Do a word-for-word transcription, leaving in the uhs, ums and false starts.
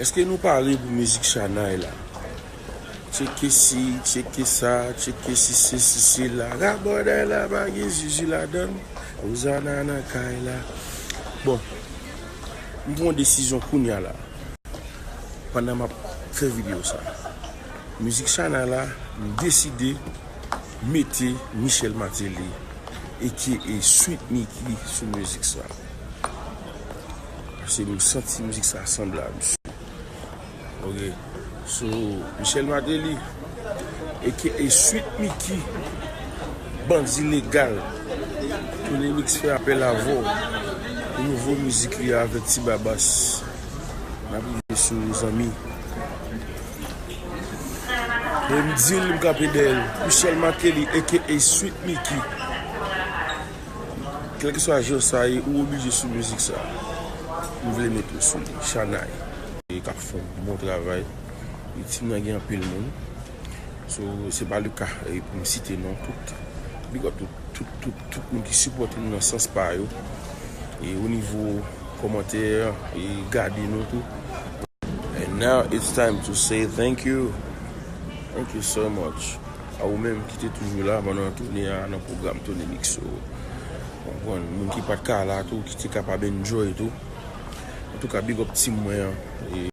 Èske nou pare pou mizik Chanay la? Tcheke si, tcheke sa, tcheke si se, si se la. Rabòday la pa gen zizi ladann. Ozana nan kay la. Bon, m pran yon desizyon kounya la. Pandan m ap fè videyo sa. Mizik Chanay la, m deside mete Michel Martelly, A K A Sweet Micky, sou mizik sa. Paske m santi mizik sa sanble a misye. Ok. So, Michel Martelly, A K A Sweet Micky, bandi legal. Tony Mix fè apèl avè w pou nouvo mizik li avèk Ti Babas. N ap rive sou ou, zanmi. E m di l, m kanpe dèyè l. Michel Martelly, A K A Sweet Micky. Kèlkeswa jan sa ye, ou oblije sou mizik sa. M vle met ou sou li, Chanay. E k ap fè yon bon travay. E tim nan gen anpil moun. So, se pa le ka, e, pou m site non tout. Big up tout, tout, tout, tout moun ki sipòte nou nan sans pa yo. E o nivo kòmantè, e gade nou tou. And now it's time to say thank you. Thank you so much. A ou menm ki te toujou la pandan toune a nan pwogram Tony Mix yo. Konprann, moun ki pa t ka la tou, ki te kapab enjoy tou. Antouka, big up team mwen an. E